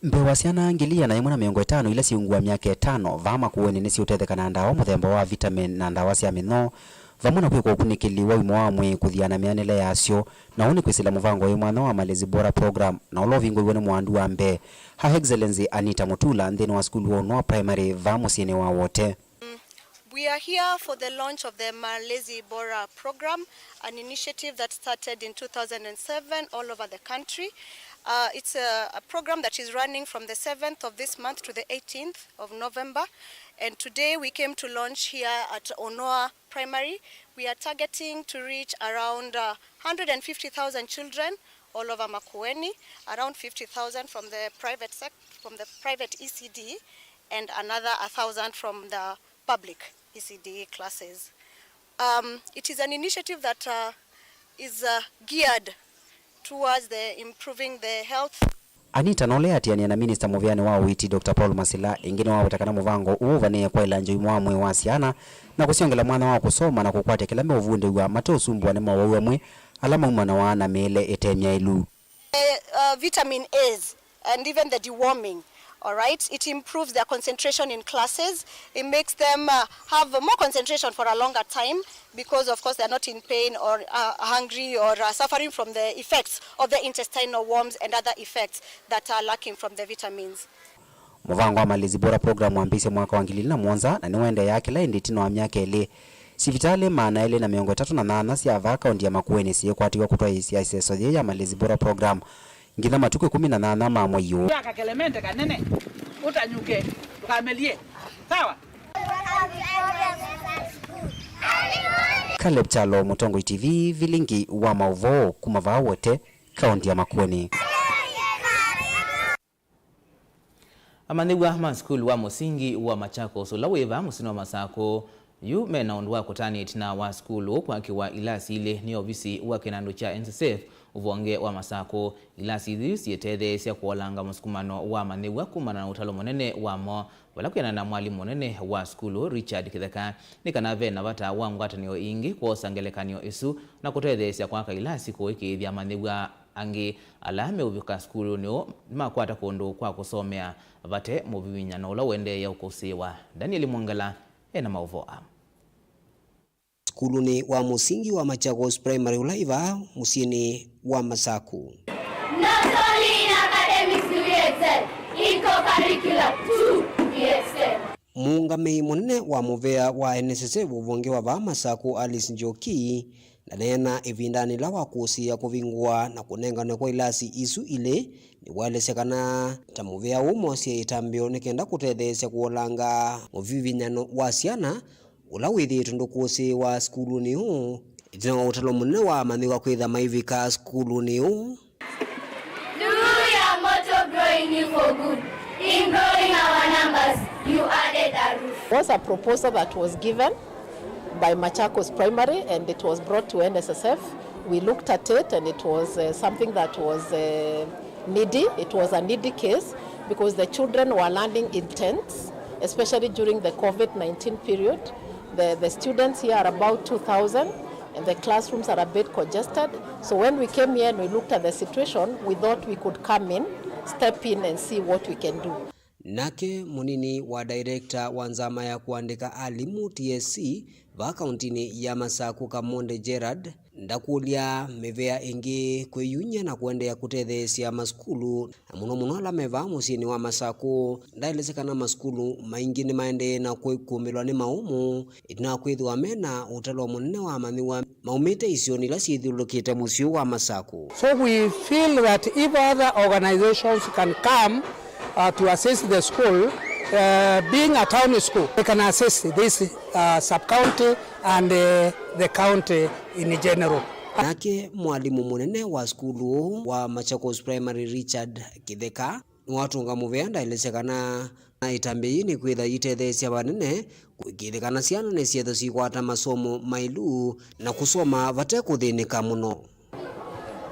Mbee wa syana ngili ĩana yĩmwe na mĩongo ĩtano ila syĩunguwa myaka ĩtano vaa Makueni nĩsiũtetheka na ndawa mũthemba wa vitamin na ndawa sya mĩnyoo, vamwe na kwĩkwa ũkunĩkĩli wa ũima wa mwĩĩ kũthiana mĩanĩle yasyo, na ũu nĩ kwĩsĩla mũvango wĩ mwanya wa Malezi Bora Program, na ũla ũvingũiwe nĩ Mũwandu wa mbee, Her Excellency Anita Mutula, nthĩnĩ wa sukulu wa Ũnoa Primary vaa mũsyĩnĩ wa Wote. We are here for the launch of the Malezi Bora program, an initiative that started in two thousand seven all over the country. Uh, it's a, a program that is running from the seventh of this month to the eighteenth of November. And today we came to launch here at Onoa Primary. We are targeting to reach around, uh, one hundred fifty thousand children all over Makueni, around fifty thousand from the private sec-, from the private E C D, and another a thousand from the public E C D classes. Um, it is an initiative that, uh, is, uh, geared towards the improving the health. Anita, na ũla eatĩanĩa na minista mũvĩanĩ wa ũiiti, Doctor Paul Masila, ĩngĩ nĩwaweta kana mũvango ũũ ũvanĩĩe kwaĩla ũima wa mwĩĩ wa syana na kũsyongela mwanya wa kũsoma na kũkwatya kĩla meũvundĩw'a mateũsumbũwa nĩ mowau amwe ala maumanawa na mĩĩle ĩte myaĩlu. Uh, uh, vitamin A's and even the deworming, all right, it improves their concentration in classes. It makes them, uh, have more concentration for a longer time because, of course, they're not in pain or, uh, hungry or, uh, suffering from the effects of the intestinal worms and other effects that are lacking from the vitamins. Mũvango wa Malezi Bora Program wambĩĩisye mwaka wa ngili ilĩ na mũonza na nĩũendeeaa kĩla ĩndĩ ĩtina wa myaka ĩlĩ. Sivitalĩ maana elĩ na mĩongo ĩtatũ na nyanya sya vaa kaũnti ya Makueni syĩkwatĩw'a kũtwaĩĩsya ĩseso yĩĩ ya Malezi Bora Program nginya matukũ ĩkũmi na nyanya ma mwei ũũ. Oya kakelemende kanene, ũtanyũke, ndũkamelie. Sawa? Caleb Kyalo, Mũtongoi T V, vilingi wa maũvoo kuma vaa Wote, kaũnti ya Makueni. Amanyĩw'a ma sukulu wa mũsingi wa Machakos, ũla wĩ vaa mũsyĩnĩ wa Masakũ, yu me na ũndũ wa kũtanĩa ĩtina wa sukulu ũũ kwakĩwa ilasi ilĩ nĩ ovisi wa kĩnandũ kya N S S F ũvonge wa Masakũ. Ilasi ithi syĩtetheesya kũolanga mũsukumano wa amanyĩw'a kumana na ũtalo mũnene wamo, vala kwĩanana na mwalimũ mũnene wa sukulu Richard Kĩtheka nĩ kana ve na vata wa ngwatanĩo ingĩ kwosa ngelekany'o ĩsu na kũtetheesya kwaka ilasi kũĩkĩĩthya amanyĩw'a angĩ ala meũvika sukulunĩ ũũ nĩmakwata kũndũ kwa kũsomea vate mũvivinyano ũla ũendeea ũkũsĩĩwa. Daniel Mwongela e na maũvoo aa. Sukulunĩ wa mũsingi wa Machakos Primary ũla wĩ vaa mũsyĩnĩ wa Masakũ. Not only in academics do we excel, in co-curricular too we excel. Mũũngamĩi mũnene wa mũvea wa N S S F ũvonge wa vaa Masakũ, Alice Njoki, ndaneena ĩvindanĩ yĩla wakũsĩĩa kũvingũa na kũnenganwe kwa ilasi isu ilĩ, nĩwaelesya kana ta mũvea ũũ moosie ĩtambya nĩ kenda kũtetheesya kũolanga mũvivinyano wa syana ũla wĩthĩĩtwe ndũkũsĩĩwa sukulunĩ ũũ, ĩtina wa ũtalo mũnene wa amanyĩw'a kwĩtha maivika sukulunĩ ũũ. Through your motto growing you for good, in growing our numbers, you added a roof. It was a proposal that was given by Machakos Primary and it was brought to N S S F. We looked at it and it was, uh, something that was, uh, needy. It was a needy case because the children were learning in tents, especially during the COVID nineteen period. The, the students here are about two thousand and the classrooms are a bit congested. So when we came here and we looked at the situation, we thought we could come in, step in and see what we can do. Nake mũnini wa director wa nzama ya kũandĩka alimũ, T S C, vaa kaũntinĩ ya Masakũ, Kamonde Gerald, ndakũlya mĩvea ĩngĩ kwĩyumya na kũendeea kũtetheesya masukulu, na mũno mũno ala me vaa mũsyĩnĩ wa Masakũ. Ndaelesya kana masukulu maingĩ nĩmaendee na kũĩkũmbĩlwa nĩ maũmũ, ĩtina wa kwĩthĩwa me na ũtalo mũnene wa amanyĩw'a maumĩte isionĩ ila syĩthyũlũlũkĩte mũsyĩ wa Masakũ. So we feel that if other organizations can come, uh, to assist the school, uh, being a town school, they can assist this, uh, sub-county and, uh, the county in general. Nake mwalimũ mũnene wa sukulu ũũ wa Machakos Primary, Richard Kĩtheka, nĩwatũnga mũvea, ndaelesya kana Na ĩtambya yĩĩ nĩkwĩtha yĩtetheesya vanene kũĩkĩĩthya kana syana nĩsyĩthwa sikwata masomo maĩlu na kũsoma vate kũthĩnĩka mũno.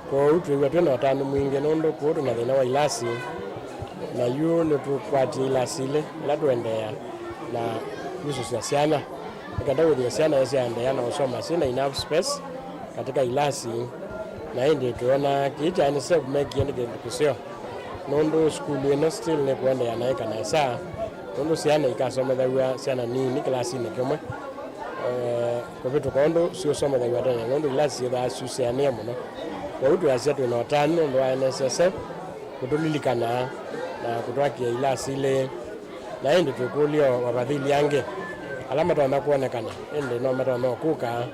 Kwoou twĩw'a twĩ na ũtanu mwingĩ nũndũ kũu twĩ na thĩna wa ilasi, na yu nĩtũkwatie ilasi ilĩ ila tũendeea na kusũsya syana, nĩ kenda wĩthĩe syana nĩsyaendeea na ũsoma syĩ na enough space katika ilasi. Na ĩndĩ twĩona kĩĩ kyaanĩsya kũmekie nĩ kĩndũ kĩseo, nũndũ sukulu ĩno still nĩkũendeea na ĩka nesa, nũndũ syana ikasomethaw'a syana nini kĩlasinĩ kĩmwe, eh, kũvĩtũka ũndũ syũsomethaw'a tene, nũndũ ilasi syĩthaa syusĩanĩe mũno. Kwoou twĩasya twĩ na ũtanu nũndũ wa N S S F kũtũlilikana na kũtwakĩa ilasi ilĩ. Na ĩndĩ twĩkũlya o mafadhili angĩ ala matonya kwonekana, ĩndĩ no matonya kũka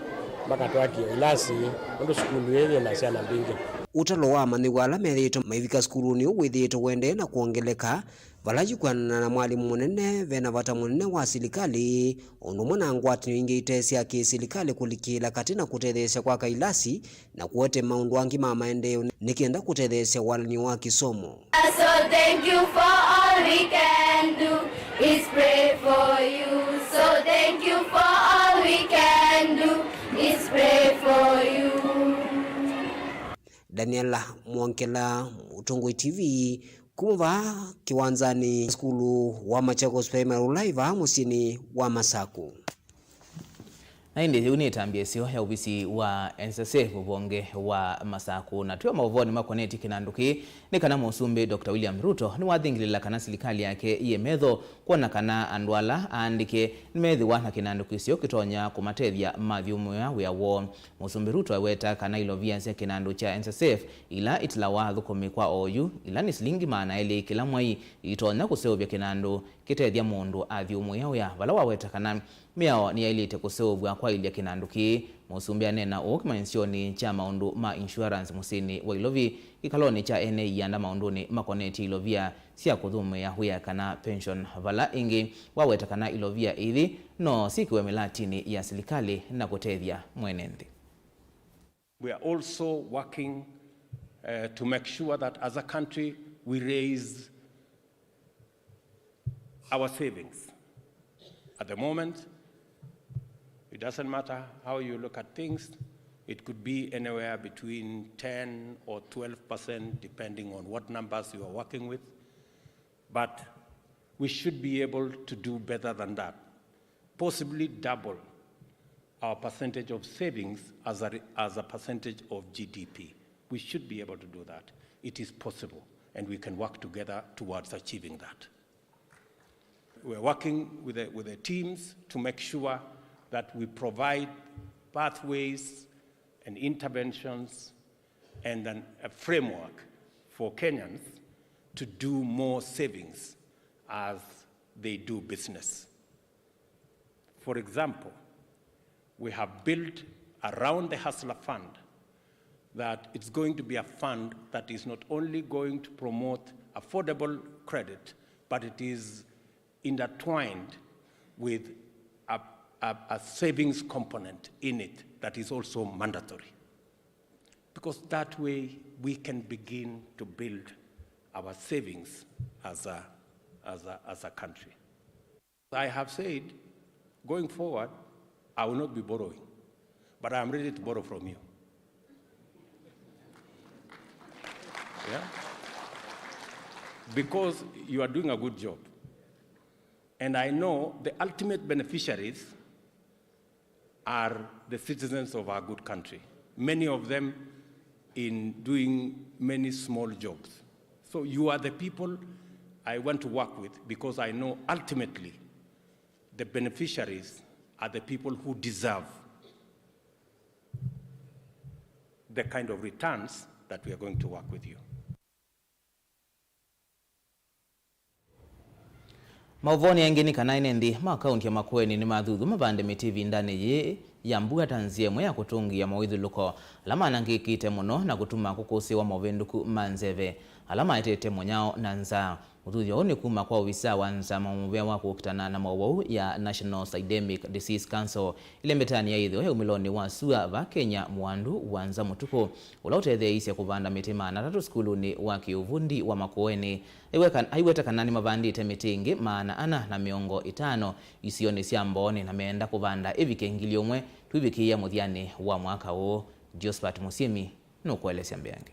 makatwakĩe ilasi, nũndũ sukulu ĩĩ yĩ na syana mbingĩ. Ũtalo wa amanyĩw'a ala methĩĩtwe maivika sukulunĩ ũũ wĩthĩĩtwe ũendee na kwongeleka, vala yu kwĩanana na mwalimũ mũnene, ve na vata mũnene wa silikalĩ, o ũndũ ũmwe na ngwatanĩo ingĩ ite sya kĩ-silikalĩ kũlikĩĩla katĩ na kũtetheesya kwaka ilasi na kũete maũndũ angĩ ma maendeeo nĩ kenda kũtetheesya walany'o wa kĩsomo. So thank you for all we can do is pray for you. So thank you for all we can do is pray for you. Daniela Mwongela, Mũtongoi T V, kuma vaa kĩwanzanĩ sukulu wa Machakos Primary ũla ĩ vaa mũsyĩnĩ wa Masaku. Na ĩndĩ yĩu nĩ ĩtambya ĩseo ya ovisi wa N S S F ũvonge wa Masaku. Na twĩ o maũvoonĩ makonetye kĩnandũ kĩĩ, nĩ kana Mũsumbĩ Doctor William Ruto nĩwathingĩlĩla kana silikalĩ yake ĩe metho kwona kana andũ ala aandĩke nĩmethĩwa na kĩnandũ kĩseo kĩtonya kũmatethya mathyũmũĩa wĩa woo. Mũsumbĩ Ruto aweta kana ilovia sya kĩnandũ kya N S S F ila itilawa athũkũmi kwa oyu, ila nĩ silingi maana elĩ kĩla mwai, itonya kũseũvya kĩnandũ kĩtethya mũndũ athyũmũĩa wĩa, vala waweta kana mĩao nĩyaĩlĩte kũseũvw'a kwaĩlya kĩnandũ kĩĩ. Mũsumbĩ aneena ũũ kĩmanyĩsyonĩ kya maũndũ ma insurance mũsyĩnĩ wa Ilovi, kĩkalonĩ kya ene ianda maũndũnĩ makonetye ilovia sya kũthũmũĩa wĩa kana pension, vala ĩngĩ waweta kana ilovia ithi no syĩkĩwe mĩlatinĩ ya silikalĩ na kũtethya mwene nthĩ. We are also working, uh, to make sure that as a country we raise our savings. At the moment, it doesn't matter how you look at things, it could be anywhere between ten or twelve percent, depending on what numbers you are working with. But we should be able to do better than that, possibly double our percentage of savings as a, as a percentage of G D P. We should be able to do that. It is possible, and we can work together towards achieving that. We're working with the, with the teams to make sure that we provide pathways and interventions and an, a framework for Kenyans to do more savings as they do business. For example, we have built around the Hustler Fund that it's going to be a fund that is not only going to promote affordable credit, but it is intertwined with a, a, a savings component in it that is also mandatory. Because that way we can begin to build our savings as a, as a, as a country. I have said, going forward, I will not be borrowing, but I am ready to borrow from you. Yeah? Because you are doing a good job. And I know the ultimate beneficiaries are the citizens of our good country, many of them in doing many small jobs. So you are the people I want to work with, because I know ultimately the beneficiaries are the people who deserve the kind of returns that we are going to work with you. Maũvoonĩ angĩ nĩ kana ene nthĩ ma kaunti ya Makueni nĩmathuthw'a mavande mĩtĩ ĩvindanĩ yĩĩ ya mbua ta nzĩa ĩmwe ya kũtũngĩĩa mawĩthyũlũko ala manangĩkĩte mũno na kũtuma kũkũsĩĩwa movĩndũku ma nzeve ala maetete mũnyao na nzaa. Ũthuthyo ũũ nĩ kuma kwa ovisa wa nzama mũvea wa kũkitana na maũwau ya National Syndemic Disease Council, ĩlembetanĩ ya ĩtheo ya umĩlonĩ wa sua va Kenya, Mwandu wa Nza Mũtukũ, ũla ũtetheeisye kũvanda mĩtĩ maana atatũ sukulunĩ wa kĩũvundi wa Makueni. Aiwe kan-, aiweta kana nĩmavandĩte mĩtĩ ĩngĩ maana ana na mĩongo ĩtano isionĩ sya Mbooni na meenda kũvanda ĩvike ngili ũmwe tũivikĩĩa mũthyanĩ wa mwaka ũũ. Josephat Mũsyĩmi nũkũelesya mbeange.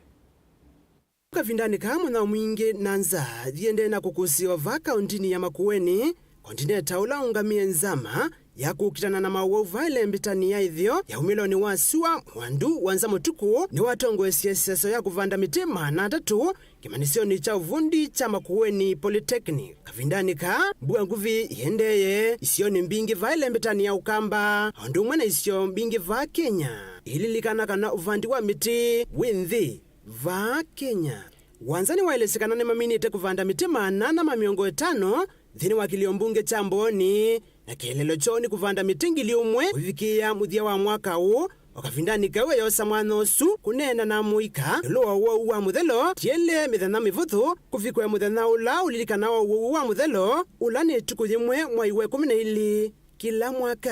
Kavindanĩ kaa mũnyao mwingĩ na nzaa thiendee na kũkũsĩwa va kaũntinĩ ya Makueni, kondineta ũla ũngamĩe nzama ya kũkitana na maũwau va ĩlembetanĩ ya ĩtheo ya umĩlonĩ wa sua, Mwandu wa Nza Mũtukũ, nĩwatongoesye ĩseso ya kũvanda mĩtĩ maana atatũ kĩmanyĩsyonĩ kya ũvundi kya Makueni Polytechnic. Kavindanĩ kaa, mbua nguvĩ ĩendeeye isionĩ mbingĩ va ĩlembetanĩ ya Ũkamba, o ũndũ ũmwe na isio mbingĩ va Kenya. Ililikana kana ũvandi wa mĩtĩ wĩ nthĩ va Kenya. Wanza nĩwaelesye kana nĩmaminĩte kũvanda mĩtĩ maana ana ma mĩongo ĩtano nthĩnĩ wa kĩlio mbunge kya Mbooni, na kĩeleelo kyoo nĩ kũvanda mĩtĩ ngili ũmwe kũvikĩĩa mũthya wa mwaka ũũ. O kavindanĩ kau eyosa mwanya ũsu kũneena na amũika ĩũlũ wa ũwau wa mũthelo, tiele mĩthenya mĩvũthũ kũvikwe mũthenya ũla ũlilikanawa ũwau wa mũthelo, ũla nĩ ĩtukũ yĩmwe mwai wa ĩkũmi na ilĩ kĩla mwaka.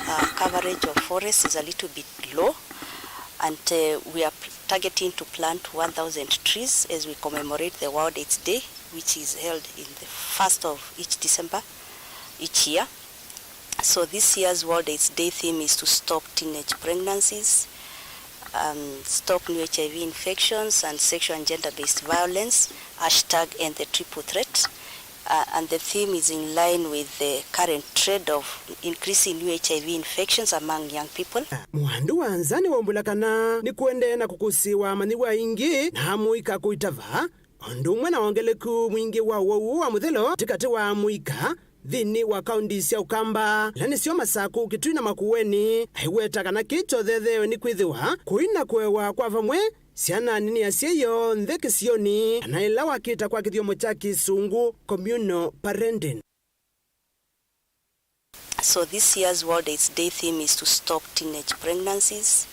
Our uh, coverage of forest is a little bit low, and uh, we are pl- targeting to plant one thousand trees as we commemorate the World AIDS Day, which is held in the first of each December each year. So this year's World AIDS Day theme is to stop teenage pregnancies, um, stop new H I V infections, and sexual and gender-based violence, hashtag end the triple threat. Uh, and the theme is in line with the current trend of increasing new H I V infections among young people. Mwandu wa Nza nĩwaumbũla kana nĩkũendee na kũkũsĩĩwa amanyĩw'a aingĩ na amũika kũitava, o ũndũ ũmwe na wongeleku mwingĩ wa ũwau ũũ wa mũthelo katĩ wa amũika nthĩnĩ wa kaũnti sya Ũkamba, ila nĩsyo Masakũ, Kitui na Makueni. Aiweta kana kĩĩ kyothetheewe nĩ kwĩthĩwa kũi na kũewa kwa vamwe syana nini asyai onthe kĩsionĩ, kana ĩla wakĩta kwa kĩthyomo kya Kĩsũngũ, communal parenting. So this year's World AIDS Day theme is to stop teenage pregnancies,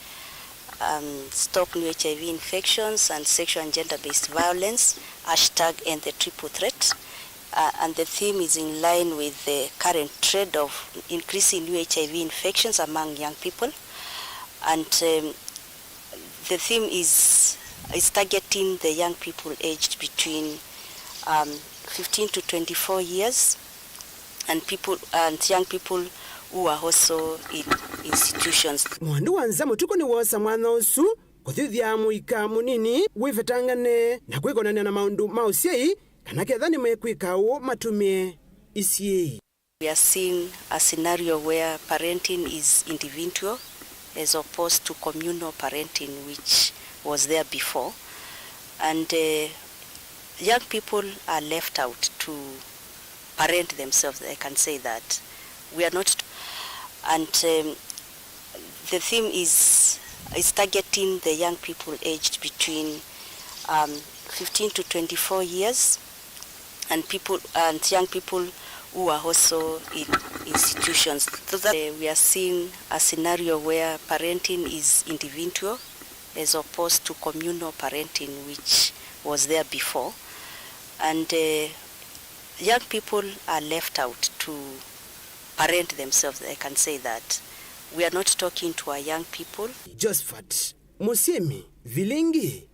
um, stop new H I V infections, and sexual and gender-based violence, hashtag end the triple threat. Uh, and the theme is in line with the current trend of increasing new H I V infections among young people. And um, the theme is, is targeting the young people aged between um, fifteen to twenty-four years, and people, and young people who are also in institutions. Mwandu wa Nza Mũtukũ nĩwosa mwanya ũsu kũthĩthya mũika mũnini wĩvetangane na kwĩkonany'a na maũndũ ma ũsyai, kana ketha nĩmekwĩka ũu matũmĩe isyĩĩ. We are seeing a scenario where parenting is individual as opposed to communal parenting, which was there before. And uh, young people are left out to parent themselves, I can say that. We are not, and um, the theme is, is targeting the young people aged between um, fifteen to twenty-four years, and people, and young people who are also in institutions. So that uh, we are seeing a scenario where parenting is individual as opposed to communal parenting, which was there before. And uh, young people are left out to parent themselves, I can say that. We are not talking to our young people. Josephat Mũsyĩmi, vilingi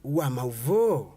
wa maũvoo.